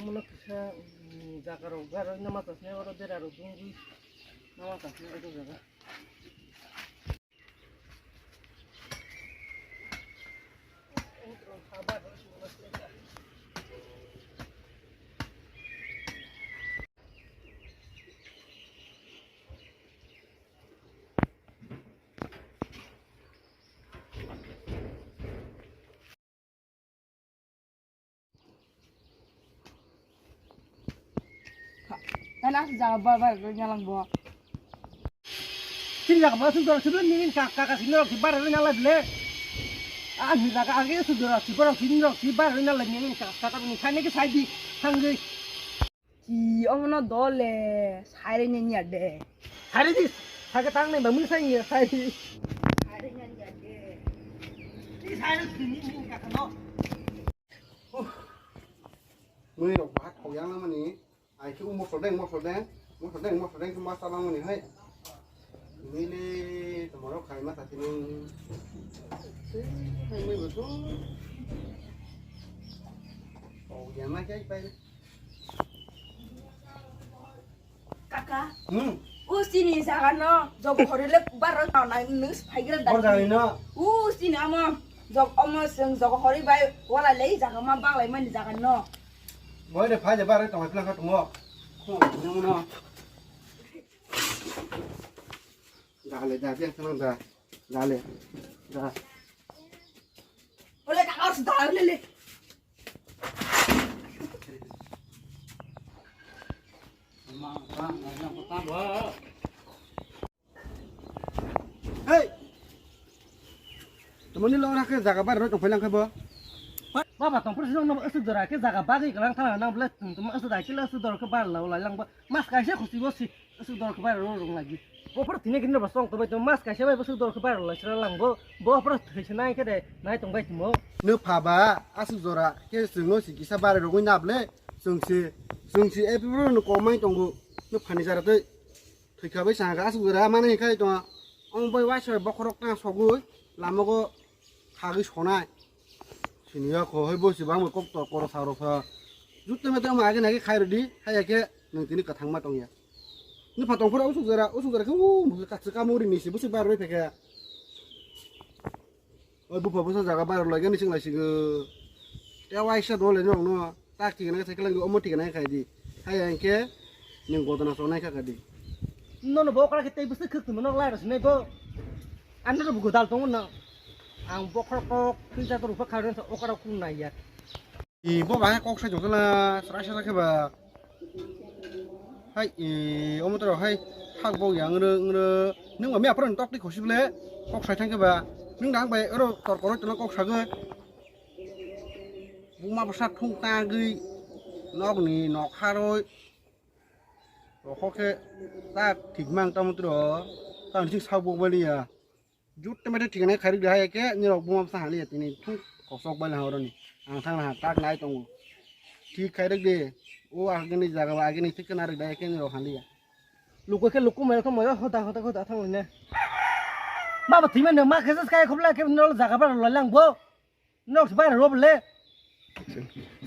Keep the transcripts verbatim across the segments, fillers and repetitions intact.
Mono kisa, mm, jaga rok bar oi nama tasne oro bera rok dungwi nama tasne oro jaga. Tala jaga bar bar roi nalang bo. Sini jaga ba sudor sudor ni ka ka ka sini rok si bar roi nalai le. Ah, ni jaga age sudor si bar sini rok si bar roi nalai ni ka ka ka ni khane ke sai di thangwi. Ki omono dole saire ni niya de. Saire di, sake tang nai ba mui sai ni sai. Saire ni niya de. Ni saire sini ni ka ka no. Mui rok bahat khok yang mani. Ai khe mosodeng, mosodeng, mosodeng, mosodeng khe ma chalangmani hai. Mili tomorok khai ma sati nung. Hai mui bo tu. Oh, ya ma kai pai. Kaka. Hmm. O sini jaga no, jog khori le bar ro tau nai nus phai gra. Bor jaga no. O sini amo, jog omo seng jog khori bai wala le jaga ma bang lai mani jaga no. Boy de phai de bare tong phla ka tong. Ko ni mo no. Dale da biang tang da. Dale. Da. Ole ka os da le le. Hei! Tomoni lo rakhe jaga bar roi tongphai lang khe bo. Baba tongphuru sino no asuk jora khe jaga bagwi kalang thang nang bla tum tum asuk dai kila asuk dor khe bar la lai lang bo. Mas kaisa khusi bo si asuk dor khe bar ro rong lagi. Bo phuru tini gini bo song tobai to mas kaisa bai asuk dor khe bar lai sra lang bo. Bo phuru thai se nai khe de nai tong bai timo. No pha ba asuk jora khe sung no si kisa bar rogwi na ble sung si sung si e phuru no komai tongo no phani jara tei. Thwikha bai changka asuk jora mani khai tongo. Omo bai waisa bokhorok tang sogwi lamogo khagwi sonai. Siniya kho hai bo si bangma kok to koro sa rok sa. Jutte mate omo age nagi khai rodi, hai ake nang tini kathang ma tongya. Ni phatong phura usuk jora, usuk jora khe u mugi kachi kamuri ni si busi bar roi phekha. Oi bupha bwsa jaga bar lai gani sing lai sigo. Te waisa dole nong no. Tak thik na sai klang omo thik na khai di. Hai ang khe ning godona sonai kha di. Nono bo okra khe tei bwswk khwk tongma nok lai rw sinai bo. Ano rw bugo dal tongo no. Ang bokhorok kok thwi cha rw pha kha rw okra kun nai ya. I bo bahai kok sai jotona sra sra khe ba. Hai i omo toro hai hak bo yang rw rw. Nung ami apra tok ti khosi ble kok sai thang khe ba. Nung dang bai oro tor koroi tona kok sagoi. Buma bwsa thung tagwi nokni nok haroi rokho khe tak thik mang tamo tro tang sing sabo baliya. Jut temete thik nai khairik de hai khe nirok buma bwsa haliya tini thung kosok bali ha oroni ang thang ha tak nai tongo. Thik khairik de o agini jaga ba agini thik khna rik de khe nirok haliya. Luku khe luku mai khe mai hoda hoda hoda thang ne. Baba thima ne ma khe kai khobla khe nol jaga ba lai lang bo. Nok bai rob le.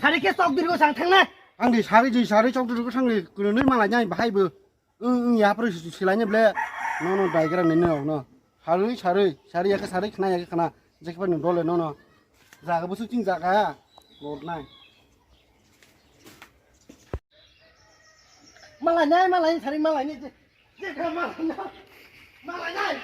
Sari ke sok dirgo sang thang na. Ang di sari di sari sok dirgo sang le kunui malai nai bahai bo. Ung ung ya pro silai ne ble. No no dai gra ne no no. Sari sari sari ya ke sari khna ya ke khna. Jek pa no dole no no. Jaga busu ching jaga. Lord nai. Malai nai malai sari malai ne. Jek malai nai. Malai nai.